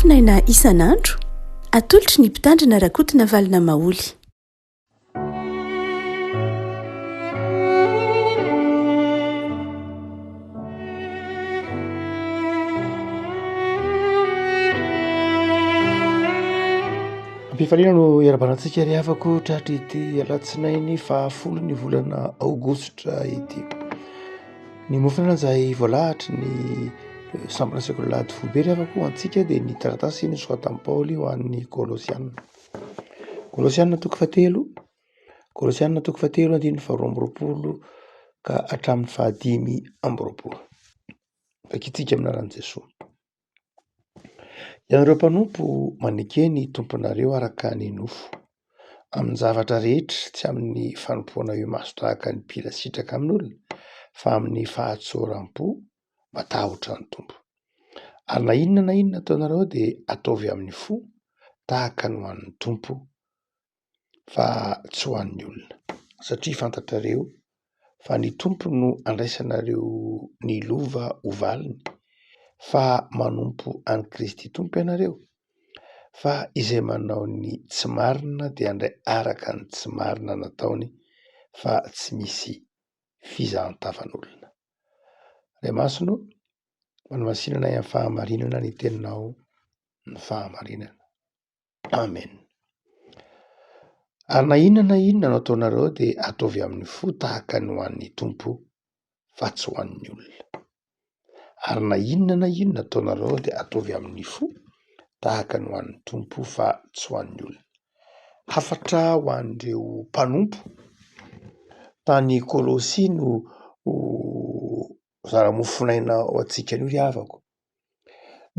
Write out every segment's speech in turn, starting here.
Mofonaina isan'andro, atolotry ny Mpitandrina Rakotonavalona Maholy. Am-pifaliana no iarahabana antsika ry havako tratry ity alatsinainy fahafolo ny volana aogositra ity. Ny mofon'aina izay voalahatry ny sampana sekoly alahady foibe ry havako ho antsika dia ny taratasy nosoratan'i Paoly ho an'ny Kolosiana. Kolosiana toko fahatelo, Kolosiana toko fahatelo andininy faharoa amby roapolo ka hatramin'ny fahadimy amby roapolo. Vakintsika amin'ny anaran'i Jesoa. Ianareo mpanompo, maneke ny tomponareo araka ny nofo, amin'ny zavatra rehetra, tsy amin'ny fanompoana eo imaso tahaka ny mpila sitraka amin'olona, fa amin'ny fahatsoram-po matahotra ny Tompo. Ary na inona na inona ataonareo dia ataovy amin'ny fo tahaka ny ho an'ny Tompo fa tsy ho an'ny olona, satria fantatrareo fa ny Tompo no andraisanareo ny lova ho valiny, fa manompo an'i Kristy Tompo ianareo. Fa izay manao ny tsy marina dia handray araka ny tsy marina nataony, fa tsy misy fizahan-tavan'olona. Ray Masina ô, manamasina anay amin'ny fahamarinana ny teninao ny fahamarinana. Amen. Ary na inona na inona no ataonareo dia ataovy amin'ny fo tahaka ny ho an'ny Tompo fa tsy ho an'ny olona. Ary na inona na inona ataonareo dia ataovy amin'ny fo tahaka ny ho an'ny Tompo fa tsy ho an'ny olona. Hafatra ho an'ireo mpanompo tany Kolosia no zara-mofonaina ho antsika anio ry havako.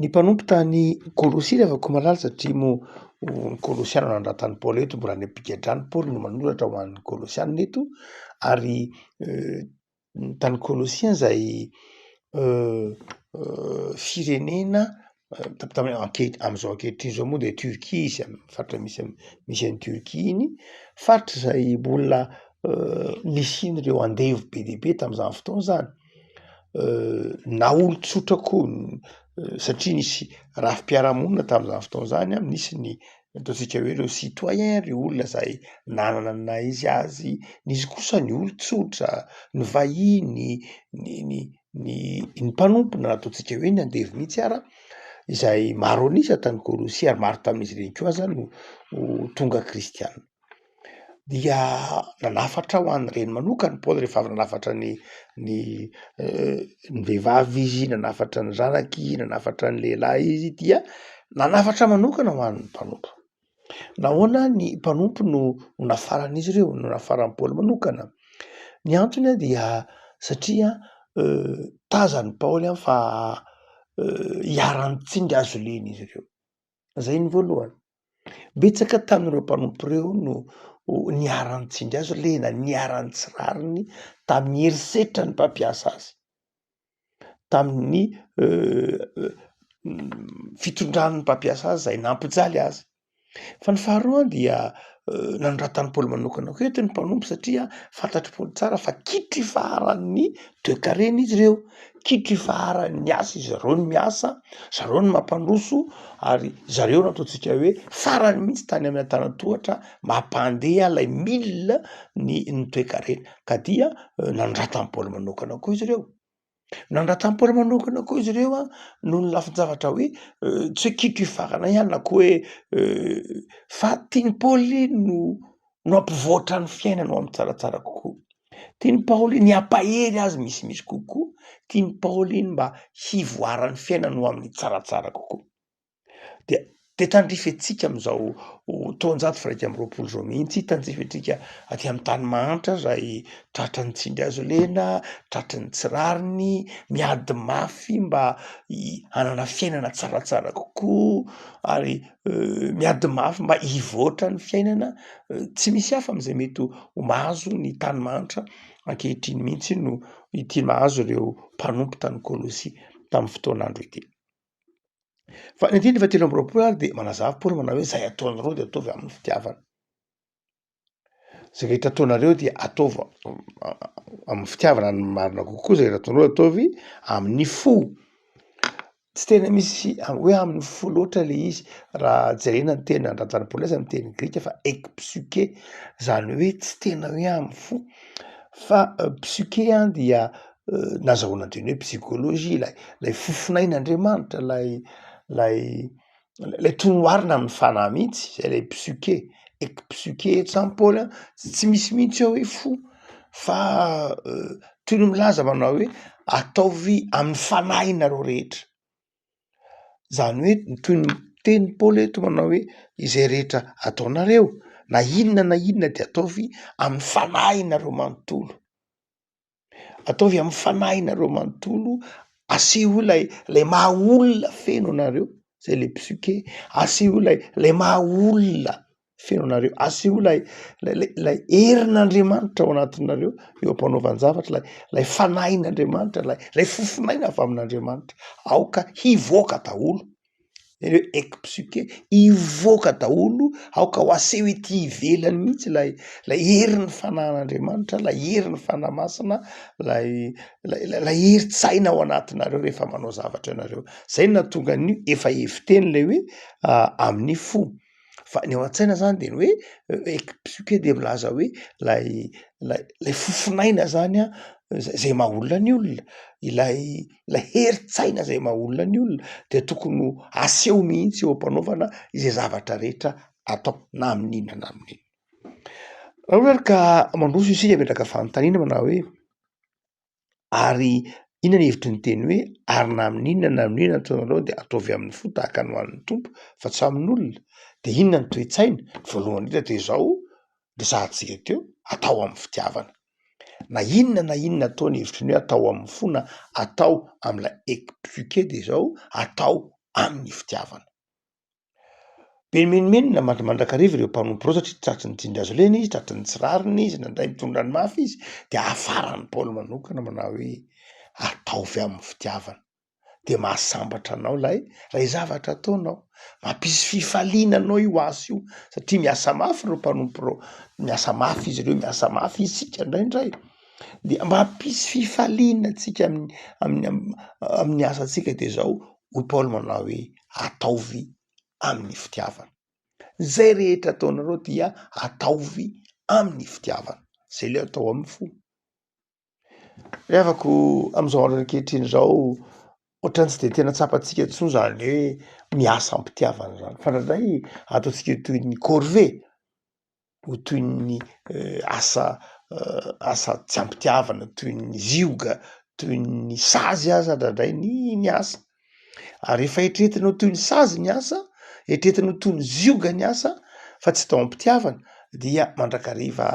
Ny mpanompo tany Kolosia ry havako malala satria moa ny Kolosiana no nanoratan'i Paoly eto, mbola any am-pigadrana Paoly no manoratra ho an'ny Kolosiana eto ary ny tany Kolosia izay firenena amin'izao ankehitriny izao moa dia Turquie izy amin'ny faritra misy misy an'i Turquie iny, faritra izay mbola nisian'ireo andevo be dia be tamin'izany fotoana izany, na olon-tsotra koa satria nisy rafi-piarahamonina tamin'izany fotoana izany an, nisy ny ataontsika hoe ireo citoyen, ireo olona izay nanana ny naha izy azy, nisy kosa ny olon-tsotra, ny vahiny, ny ny ny ny mpanompo na ataontsika hoe ny andevo mihitsy ara, izay maro an'isa tany Kolosia ary maro tamin'izy ireny koa aza no tonga kristiana. Dia nanafatra ho an'ireny manokana Paoly rehefa avy nanafatra ny ny ny vehivavy izy, nanafatra ny zanaky, nanafatra ny lehilahy izy dia nanafatra manokana ho an'ny mpanompo. Nahoana ny mpanompo no nafaran'izy ireo, no nafaran'i Paoly manokana? Ny antony dia satria tazan'i Paoly fa iharan'ny tsindry hazo lena izy ireo. Zay ny voalohany. Betsaka tamin'ireo mpanompo ireo no niharan'ny tsindry hazo lena, niharan'ny tsy rariny tamin'ny herisetran'ny mpampiasa azy, tamin'ny fitondran'ny mpampiasa azy izay nampijaly azy. Fa ny faharoa dia nanoratan'i Paoly manokana koa eto ny mpanompo satria fantatr'i Paoly tsara fa kitro ifaharan'ny toekarena izy ireo, kitro ifaharan'ny asa izy ireo no miasa, zareo no mampandroso ary zareo no ataontsika hoe farany mihitsy tany amin'ny antanan-tohatra mampandeha ilay milina ny ny toekarena ka dia nanoratan'i Paoly manokana koa izy ireo. Nanoratan'i Paoly manokana koa izy ireo an, noho ny lafin-javatra hoe tsy hoe kitro ifarana ihany na koa hoe fa tian'i Paoly no no hampivoatra ny fiainana ho amin'ny tsaratsara kokoa. Tian'i Paoly ny hampahery azy misimisy kokoa, tian'i Paoly ny mba hivoaran'ny fiainany ho amin'ny tsaratsara kokoa. Dia dia tandrify antsika amin'izao taonjato faha-21 izao mihitsy, tandrify antsika aty amin'ny tany mahantra izay tratran'ny tsindry hazo lena, tratran'ny tsy rariny, miady mafy mba hanana fiainana tsaratsara kokoa ary miady mafy mba hivoatra ny fiainana, tsy misy hafa amin'izay mety ho mahazo ny tany mahantra ankehitriny mihitsy no ity mahazo ireo mpanompo tany Kolosia tamin'ny fotoan'andro ity. Fa ny andininy fahatelo amby roapolo ary dia manazava Paoly manao hoe izay ataonareo dia ataovy amin'ny fitiavana. Izay rehetra ataonareo dia ataovy amin'ny fitiavana ny marina kokoa, izay rehetra ataonareo ataovy amin'ny fo. Tsy tena misy hoe amin'ny fo loatra le izy raha jerena ny teny andratan'i Paoly azy amin'ny teny grika fa ek psyche, zany hoe tsy tena hoe amin'ny fo fa psyche an dia nazahoana ny teny hoe psychologie, ilay ilay fofonain'Andriamanitra, ilay ilay ilay toy ny oharina amin'ny fanahy mihitsy, zay ilay psyche, ek psyche eto zany Paoly an tsy misy mihitsy ao hoe fo fa toy ny milaza manao hoe ataovy amin'ny fanahinareo rehetra, zany hoe toy ny miteny Paoly eto manao hoe izay rehetra ataonareo na inona na inona de ataovy amin'ny fanahinareo manontolo. Ataovy amin'ny fanahinareo manontolo, asehoy ilay ilay maha olona feno anareo, zay le psyche, asehoy ilay ilay maha olona feno anareo, asehoy ilay ilay ilay herin'Andriamanitra ao anatinareo eo am-panaovan-javatra, ilay ilay fanahin'Andriamanitra, ilay ilay fofonaina avy amin'Andriamanitra, aoka hivoaka daholo. Zay hoe ek psyche, hivoaka daholo, aoka ho aseho ety ivelany mihitsy ilay ilay herin'ny fanahin'Andriamanitra, ilay herin'ny Fanahy Masina, ilay ilay ilay herin-tsaina ao anatinareo rehefa manao zavatra ianareo. Zay no nahatonga an'io efa hevi-teny ilay hoe amin'ny fo. Fa ny ao an-tsaina zany de ny hoe ek psyche de milaza hoe lay lay lay fofonaina zany an, zay zay maha olona ny olona, ilay ilay herin-tsaina zay maha olona ny olona de tokony ho aseho mihitsy eo am-panaovana izay zavatra rehetra atao na amin'inona na amin'inona. Raha ohatra ary ka mandroso isika hametraka fanontaniana manao hoe Ary inona ny hevitry ny teny hoe ary na amin'inona na amin'inona ataonareo dia ataovy amin'ny fo tahaka ny ho an'ny Tompo fa tsy amin'olona? Dia inona ny toe-tsaina? Ny voalohany indrindra dia izao resahantsika teo, atao amin'ny fitiavana. Na inona na inona atao ny hevitry ny hoe atao amin'ny fo na atao amin'ilay ekpsyche dia izao, atao amin'ny fitiavana. Be mimenomenona mandrakariva ireo mpanompo ireo satria tratry ny tsindry hazo lena izy, tratry ny tsy rariny izy, nandray mitondra ny mafy izy, de ahafaran'i Paoly manokana manao hoe ataovy amin'ny fitiavana, de mahasambatra anao ilay ilay zavatra ataonao, mampisy fifaliana anao io asa io satria miasa mafy ireo mpanompo ireo, miasa mafy izy ireo, miasa mafy isika indraindray, de mba hampisy fifaliana antsika amin'ny amin'ny amin'ny asantsika de zao hoy Paoly manao hoe ataovy amin'ny fitiavana. Zay rehetra ataonareo dia ataovy amin'ny fitiavana, zay le atao amin'ny fo. Ry havako am'izao andro ankehitriny zao ohatran'ny tsy de tena tsapantsika intsony zany hoe miasa am-pitiavana zany fa indraindray ataontsika toy ny corvée. ho toy ny asa asa tsy am-pitiavana, toy ny zioga, toy ny sazy aza indraindray ny ny asa, ary rehefa eritreretina ho toy ny sazy ny asa, eritreretina ho toy ny zioga ny asa fa tsy atao am-pitiavana dia mandrakariva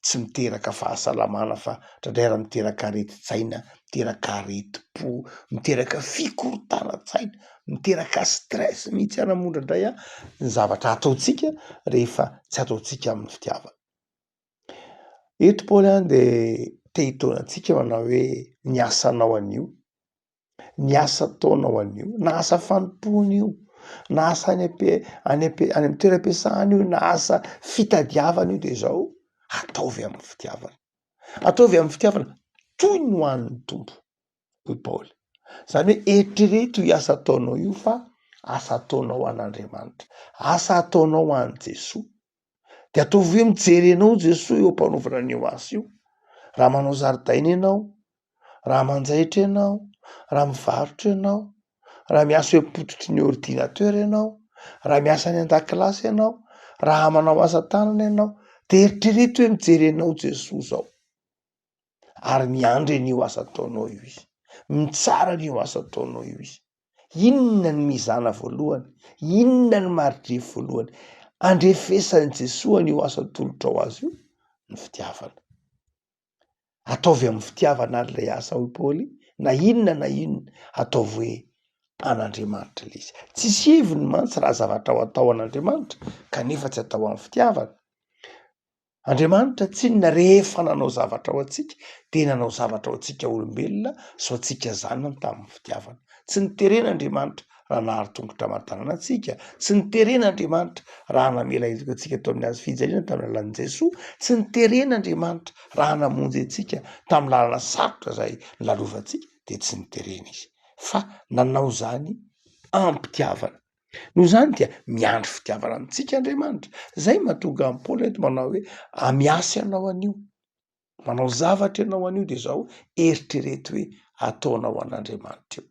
tsy miteraka fahasalamana fa indraindray ary miteraka aretin-tsaina, miteraka aretim-po, miteraka fikorontanan-tsaina, miteraka stress mihitsy ara moa indraindray a ny zavatra ataontsika rehefa tsy ataontsika amin'ny fitiavana. Eto Paoly an de te hitaona antsika manao hoe ny asanao anio, ny asa ataonao anio, na asa fanompoana io, na asa any am-pe- any am-pe- any amin'ny toeram-piasana io, na asa fitadiavana io de zao, ataovy amin'ny fitiavana, ataovy amin'ny fitiavana toy ny ho an'ny Tompo. hoy Paoly. Izany hoe eritrereto io asa ataonao io fa asa ataonao ho an'Andriamanitra, asa ataonao ho an'i Jesoa. De ataovy hoe mijery anao Jesoa eo am-panaovana an'io asa io. Raha manao zaridaina ianao, raha manjaitra ianao, raha mivarotra ianao, raha miasa eo am-pototry ny ordinateur ianao, raha miasa any an-dakilasy ianao, raha manao asa tanana ianao, de eritrereto hoe mijery anao Jesoa zao. ary miandry an'io asa ataonao io izy, mitsara an'io asa ataonao io izy. Inona ny mizana voalohany? Inona ny maridrefy voalohany? Andrefesan'i Jesoa an'io asa atolotrao azy io ny fitiavana. Ataovy amin'ny fitiavana ary ilay asa hoy Paoly, na inona na inona, ataovy hoe an'Andriamanitra ilay izy. Tsisy heviny mantsy raha zavatra ho atao an'Andriamanitra kanefa tsy atao amin'ny fitiavana. Andriamanitra tsinona rehefa nanao zavatra ho antsika dia nanao zavatra ho antsika olombelona sy ho antsika zanany tamin'ny fitiavana. Tsy niterena Andriamanitra raha nahary tongotra aman-tanana antsika, tsy niterena Andriamanitra raha namela heloka antsika teo amin'ny hazo fijaliana tamin'ny alalan'i Jesoa, tsy niterena Andriamanitra raha namonjy antsika tamin'ny lalana sarotra izay nolalovantsika dia tsy niterena izy. fa nanao izany am-pitiavana. Noho izany dia miandry fitiavana amintsika Andriamanitra. Zay mahatonga an'i Paoly eto manao hoe miasa ianao anio, manao zavatra ianao anio de zao eritrereto hoe ataonao an'Andriamanitra io.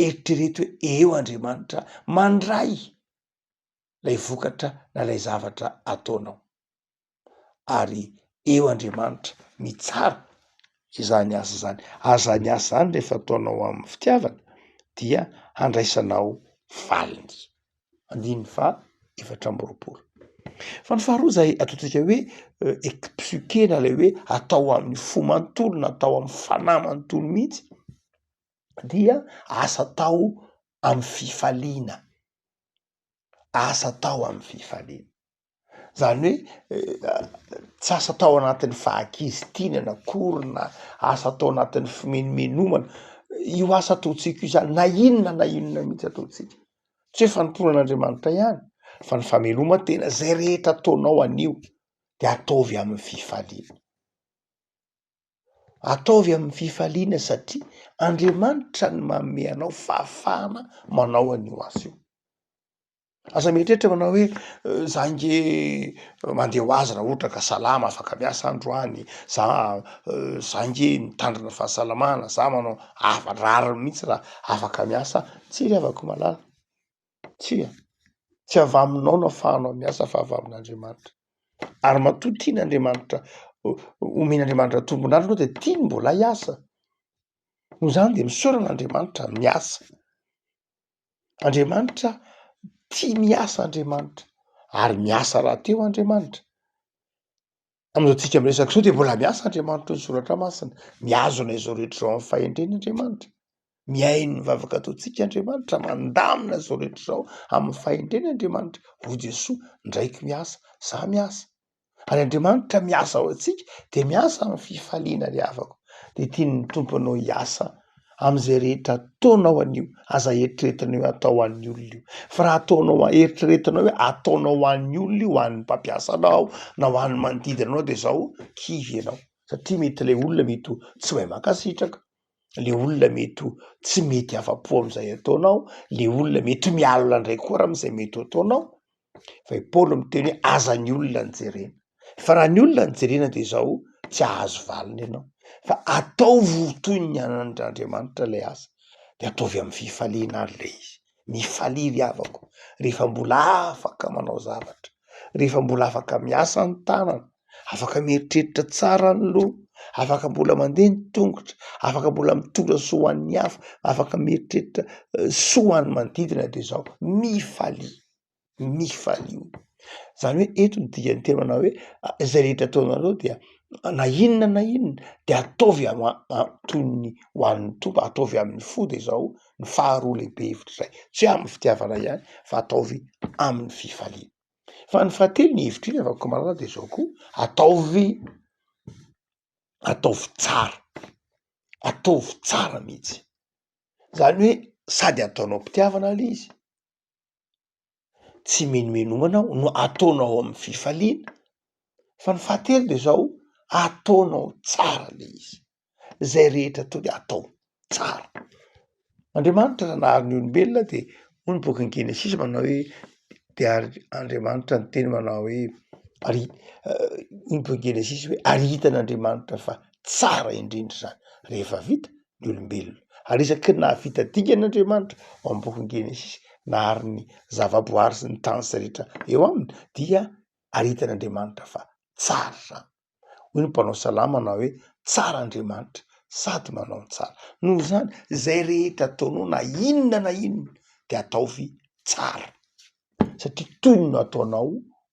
Eritrereto hoe eo Andriamanitra mandray lay vokatra na lay zavatra ataonao. Ary eo Andriamanitra mitsara izany asa izany, ary izany asa izany rehefa ataonao amin'ny fitiavana dia handraisanao valiny. Andininy faha 24. Fa ny faharoa izay ataontsika hoe ekpsyche na ilay hoe atao amin'ny fo manontolo na atao amin'ny fanahy manontolo mihitsy dia asa atao amin'ny fifaliana, asa atao amin'ny fifaliana. Zany hoe tsy asa atao anatin'ny fahakizitinana akory na asa atao anatin'ny fimenomenomana, io asa ataontsika io zany na inona na inona mihitsy ataontsika, tsy hoe fanompoana an'Andriamanitra ihany fa ny fameloman-tena, zay rehetra ataonao anio de ataovy amin'ny fifaliana, ataovy amin'ny fifaliana satria Andriamanitra no manome anao fahafahana manao an'io asa io. Aza mieritreritra manao hoe za nge mandeha ho azy raha ohatra ka salama afaka miasa androany, za za nge mitandrina fahasalamana, za manao afa- rariny mihitsy raha afaka miasa, tsia ry havako malala, tsia, tsy avy aminao no ahafahanao miasa fa avy amin'Andriamanitra, ary matoa tian'Andriamanitra omen'Andriamanitra tombon'andro anao de tiany mbola hiasa, noho izany de misaora an'Andriamanitra miasa. Andriamanitra tia miasa Andriamanitra ary miasa rahateo Andriamanitra. Amin'izao tsika miresaka izao dia mbola miasa Andriamanitra hoy ny soratra masina, mihazona izao rehetra izao amin'ny fahendreny Andriamanitra, mihaino ny vavaka ataontsika Andriamanitra, mandamina izao rehetra izao amin'ny fahendreny Andriamanitra. Hoy Jesoa, ny Raiko miasa, za miasa. Ary Andriamanitra miasa ho antsika dia miasa amin'ny fifaliana ry havako. Dia tian'ny Tompo anao hiasa amin'izay rehetra ataonao anio. Aza eritreretina hoe atao ho an'ny olona io. Fa raha ataonao, eritreretinao hoe ataonao ho an'ny olona io, ho an'ny mpampiasa anao na ho an'ny manodidina anao dia izao kivy ianao. Satria mety ilay olona mety ho tsy mahay mankasitraka, le olona mety ho tsy mety afa-po amin'izay ataonao, le olona mety mialona indray koa raha amin'izay mety ho ataonao. Fa i Paoly miteny hoe aza ny olona no jerena, fa raha ny olona no jerena de izao tsy hahazo valiny ianao, fa ataovy ho toy ny an'Andriamanitra ilay asa, de ataovy amin'ny fifaliana ary ilay izy, mifalia ry havako rehefa mbola afaka manao zavatra, rehefa mbola afaka miasa ny tanana, afaka mieritreritra tsara ny loha, afaka mbola mandeha ny tongotra, afaka mbola mitondra soa ho an'ny hafa, afaka mieritreritra soa ho an'ny manodidina de izao mifalia. Mifalia. Zany hoe eto ny dikan'ny teny manao hoe izay rehetra ataonareo dia na inona na inona de ataovy toy ny ho an'ny Tompo, ataovy amin'ny fo de zao ny faharoa lehibe hevitra izay, tsy hoe amin'ny fitiavana ihany fa ataovy amin'ny fifaliana. Fa ny fahatelo ny hevitra iny avy malala de zao koa, ataovy ataovy tsara, ataovy tsara mihitsy, zany hoe sady ataonao am-pitiavana le izy, tsy minomenomana no ataonao amin'ny fifaliana, fa ny fahatelo de zao, ataonao tsara le izy, zay rehetra atao de atao tsara. Andriamanitra raha nahary ny olombelona de hoy ny bokin'ny genesisy manao hoe de ary Andriamanitra niteny manao hoe ary hoy ny bokin'ny genesisy hoe ary hitan'Andriamanitra fa tsara indrindra zany rehefa vita ny olombelona. Ary isaky ny nahavita dingana Andriamanitra ao amin'ny bokin'ny Genesisy, nahary ny zavaboary sy ny tany sy rehetra eo aminy, dia ary hitan'Andriamanitra fa tsara izany. Hoy ny mpanao salamo manao hoe tsara Andriamanitra sady manao ny tsara. Noho izany, izay rehetra ataonao na inona na inona dia ataovy tsara, satria toy ny nataonao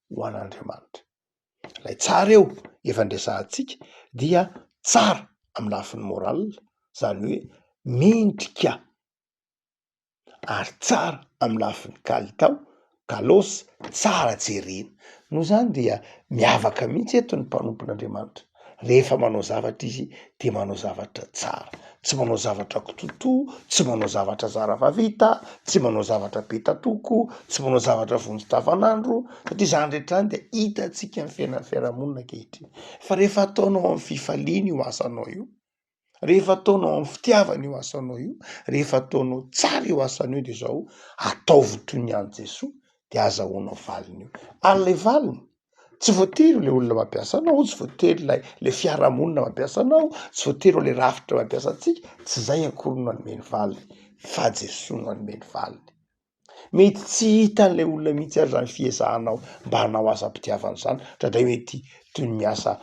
ho an'Andriamanitra. Ilay tsara eo efa ndresahantsika dia tsara amin'ny lafiny moral, zany hoe mendrika ary tsara amin'ny lafiny kalitao, kalos, tsara jerena. Noho izany dia miavaka mihitsy eto ny mpanompon'Andriamanitra. Rehefa manao zavatra izy dia manao zavatra tsara, tsy manao zavatra kitotoa, tsy manao zavatra zara fa vita, tsy manao zavatra petatoko, tsy manao zavatra vonjy tavanandro, satria izany rehetra izany dia hitantsika amin'ny fiainan'ny fiarahamonina ankehitriny. Fa rehefa ataonao amin'ny fifaliana io asanao io, Rehefa ataonao amin'ny fitiavana io asanao io, rehefa ataonao tsara io asanao io de zao, ataovy toy ny an'i Jesoa de azahoanao valiny io. Ary le valiny, tsy voatery le olona mampiasa anao, tsy voatery lay le fiarahamonina mampiasa anao, tsy voatery le rafitra mampiasa antsika, tsy zay akory no hanome ny valiny fa Jesoa no hanome ny valiny. Mety tsy hitan'ilay olona mihitsy ary zany fiezahanao mba hanao asam-pitiavana zany, indraindray mety toy ny miasa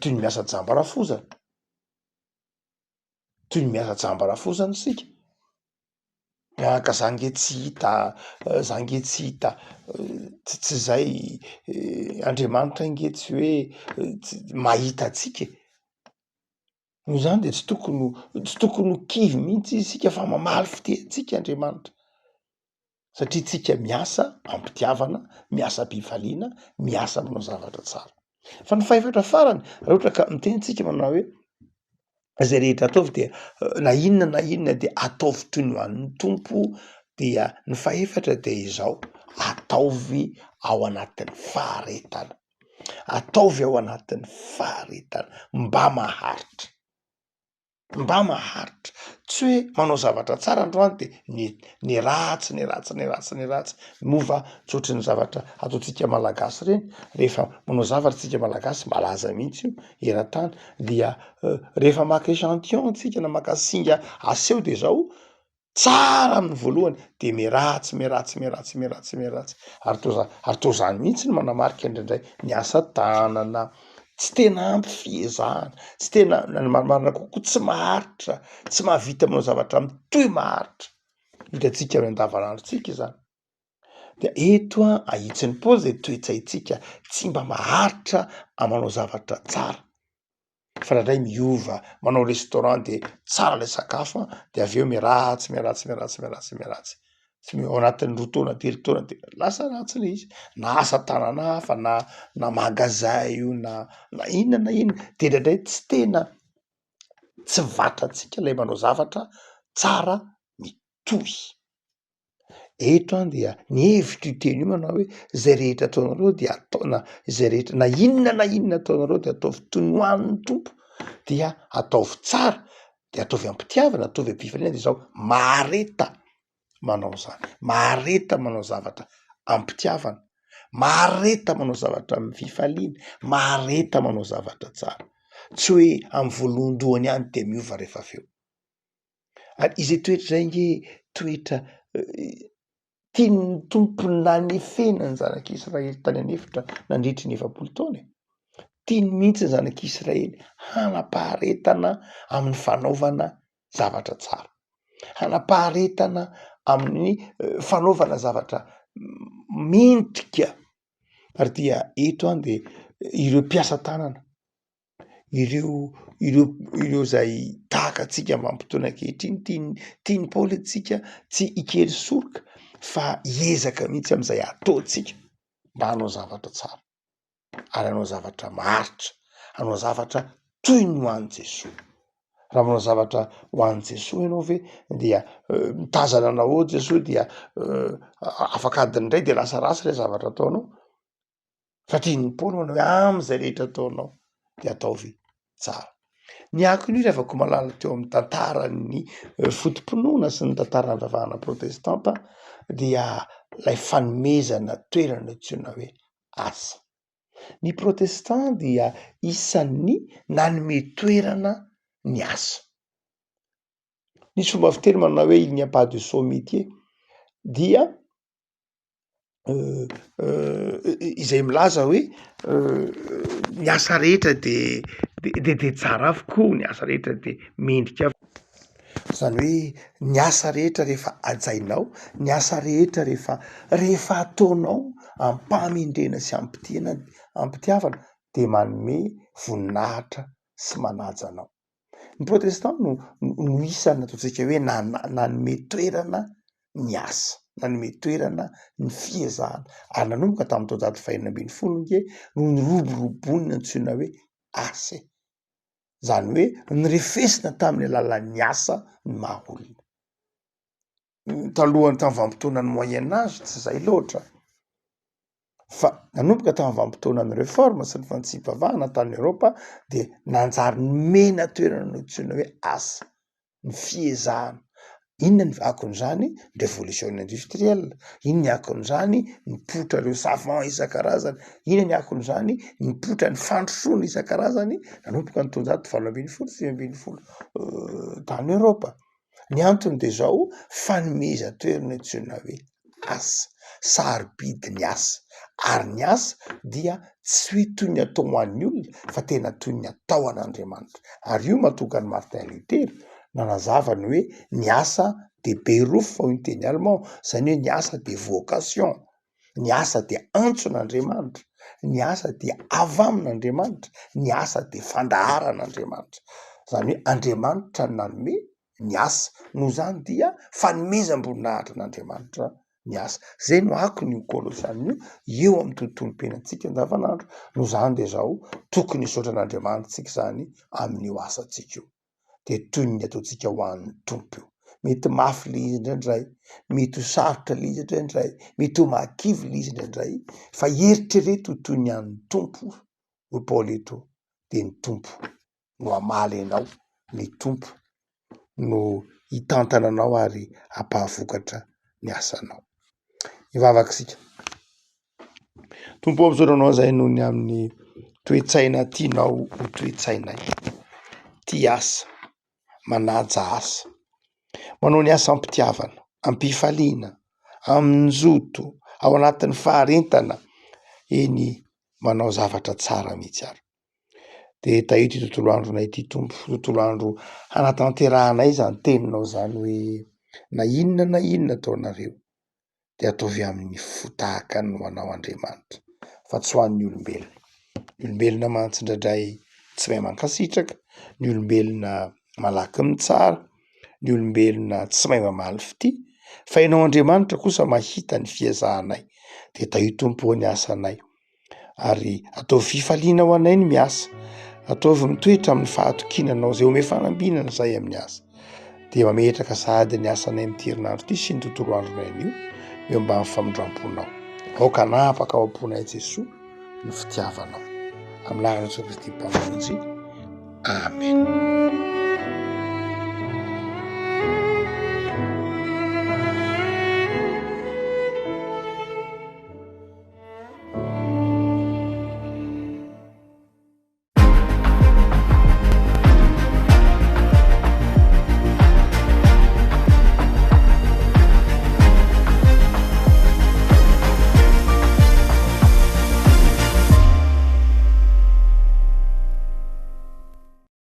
toy ny miasa jamba rafozana, toy ny miasa jamba rafozana isika, ka za nge tsy hita, za nge tsy hita, tsy tsy zay Andriamanitra nge tsy hoe tsy mahita antsika e. Noho izany de tsy tokony ho, tsy tokony ho kivy mihitsy isika fa mamaly fitia antsika Andriamanitra, satria tsika miasa am-pitiavana, miasa am-pifaliana, miasa manao zavatra tsara. Fa ny fahefatra farany, raha ohatra ka miteny tsika manao hoe zay rehetra ataovy dia na inona na inona de ataovy toy ny ho an'ny Tompo dia ny fahefatra de izao, ataovy ao anatin'ny faharetana. Ataovy ao anatin'ny faharetana mba maharitra, mba maharitra, tsy hoe manao zavatra tsara androany de ny ny ratsy ny ratsy ny ratsy ny ratsy, moa va tsy ohatry ny zavatra ataontsika malagasy reny, rehefa manao zavatra tsika malagasy malaza mihitsy io eran-tany dia rehefa maka echantillon tsika na maka singa aseho de zao Tsara amin'ny voalohany de miharatsy miharatsy miharatsy miharatsy miharatsy ary toa za- ary toa zany mihitsy no manamarika indraindray ny asa tanana, tsy tena ampy fiezahana, tsy tena na ny marimarina kokoa tsy maharitra, tsy mahavita manao zavatra mitohy maharitra, hitantsika amin'ny andavanandrontsika izany. De eto an ahitsin'i Paoly zay toe-tsaintsika tsy mba maharitra manao zavatra tsara. Fa indraindray miova, manao restaurant de tsara le sakafo an, de avy eo miharatsy miharatsy miharatsy miharatsy miharatsy, tsy ao anatin'ny roa taona telo taona de lasa ratsy le izy, na asa tanana hafa na na magazay io na na inona na inona, de indraindray tsy tena tsy vatrantsika lay manao zavatra tsara mitohy. Eto an dia ny hevitr'io teny io manao hoe zay rehetra ataonareo dia atao na izay rehetra na inona na inona ataonareo de ataovy toy ny ho an'ny Tompo dia ataovy tsara de ataovy am-pitiavana, ataovy am-pifaliana de zao mahareta manao zany, mahareta manao zavatra am-pitiavana, mahareta manao zavatra amin'ny fifaliana, mahareta manao zavatra tsara, tsy hoe amin'ny voalohandohany ihany de miova rehefa avy eo. Ary izay toetra izay ange toetra tian'ny Tompo nanefena ny zanak'Israely tany an'efitra nandritry ny 40 taona e. Tiany mihitsy ny zanak'Israely hanam-paharetana amin'ny fanaovana zavatra tsara, hanam-paharetana amin'ny fanaovana zavatra mendrika. Ary dia eto an de ireo mpiasa tanana ireo ireo ireo zay tahaka antsika vanim-potoana ankehitriny tiany tian'i Paoly antsika tsy hikely soroka fa hiezaka mihitsy am'izay ataontsika mba hanao zavatra tsara ary hanao zavatra maharitra, hanao zavatra toy ny ho an'i Jesoa. Raha manao zavatra ho an'i Jesoa ianao ve dia mitazana anao eo Jesoa dia afaka adiny iray de lasa ratsy le zavatra ataonao? Fa tian'i Paoly manao hoe am'izay rehetra ataonao de ataovy tsara. Ny akon'io ry havako malala teo amin'ny tantaran'ny foto-pinoana sy ny tantaran'ny fivavahana protestanta dia lay fanomezana toerana antsoina hoe asa. Ny protestant dia isan'ny nanome toerana ny asa. Nisy fomba fiteny manao hoe il n'y a pas de sot métier dia izay milaza hoe ny asa rehetra de de de tsara avokoa, ny asa rehetra de mendrika avokoa, zany hoe ny asa rehetra rehefa hajainao, ny asa rehetra rehefa rehefa ataonao am-pahamendrehana sy am-pitiana am-pitiavana de manome voninahitra sy manaja anao. Ny protestant no no isan'ny ataontsika hoe nanome toerana ny asa, nanome toerana ny fiezahana ary nanomboka tamin'ny taonjato fahenina ambin'ny folo nge no niroboroboany ny antsoina hoe asa e, zany hoe nirefesina tamin'ny alalan'ny asa ny maha olona. Talohan'ny tamin'ny vanim-potoanan'ny moyen age tsy zay loatra. Fa nanomboka tamin'ny vanim-potoanan'ny Réforme sy ny fanitsihim-pivavahana tany Eoropa dia nanjary nomena toerana nantsoina hoe asa ny fiezahana. Inona ny akon'izany? Ny révolution industrielle. Inona ny akon'izany? Nipoitra ireo savants isan-karazany. Inona ny akon'izany? Nipoitra ny fandrosoana isan-karazany nanomboka ny taonjato 18, 19 tany Eoropa. Ny antony dia izao, fanomezan-toerana antsoina hoe asa, sarobidy ny asa ary ny asa dia tsy hoe toy ny atao ho an'ny olona fa tena toy ny atao an'Andriamanitra ary io mahatonga an'i Martin Luther nanazava ny hoe ny asa dia Beruf hoy ny teny allemand, izany hoe ny asa dia vocation. Ny asa dia antson'Andriamanitra, ny asa dia avy amin'Andriamanitra, ny asa dia fandaharan'Andriamanitra. Izany hoe Andriamanitra no nanome ny asa, noho izany dia fanomezam-boninahitra an'Andriamanitra ny asa. Izay no akon'io Kolosiana io eo amin'ny tontolom-piainantsika andavanandro. Noho izany dia izao, tokony hisaotra an'Andriamanitra isika izany amin'io asantsika io. dia toy ny ataontsika ho an'ny Tompo io. Mety mafy le izy indraindray, mety ho sarotra le izy indraindray, mety ho mahakivy le izy indraindray, fa eritrereto ho toy ny an'ny Tompo, hoy Paoly eto, dia ny Tompo no hamaly anao, ny Tompo no hitantana anao ary hampahavokatra ny asanao. Hivavaka isika. Tompo ô, misaotra anao izahay noho ny amin'ny toe-tsaina tianao ho toe-tsainay. Tia asa, manaja asa, manao ny asa am-pitiavana, am-pifaliana, amin-joto, ao anatin'ny faharentana, eny manao zavatra tsara mihitsy ary. De tahio ity tontolo andronay ity Tompo, tontolo andro hanatanterahanay izany teninao izany hoe na inona na inona ataonareo dia ataovy amin'ny fo tahaka ny ho anao Andriamanitra fa tsy ho an'ny olombelona. Ny olombelona mantsy indraindray tsy mahay mankasitraka, ny olombelona malaky mitsara, ny olombelona tsy mahay mamaly fitia, fa ianao Andriamanitra kosa mahita ny fiezahanay de tahio Tompo ô ny asanay. ary ataovy fifaliana ho anay ny miasa, ataovy mitoetra amin'ny fahatokiana anao izay omeo fanambinana izahay amin'ny asa, dia mametraka sahady ny asanay amin'ity herinandro ity sy ny tontolo andronay anio eo ambany famindram-ponao. Aoka hanapaka ao am-ponay Jesoa ny fitiavanao. Amin'ny laharan'i Jesoa Kristy Mpamonjy. Amen.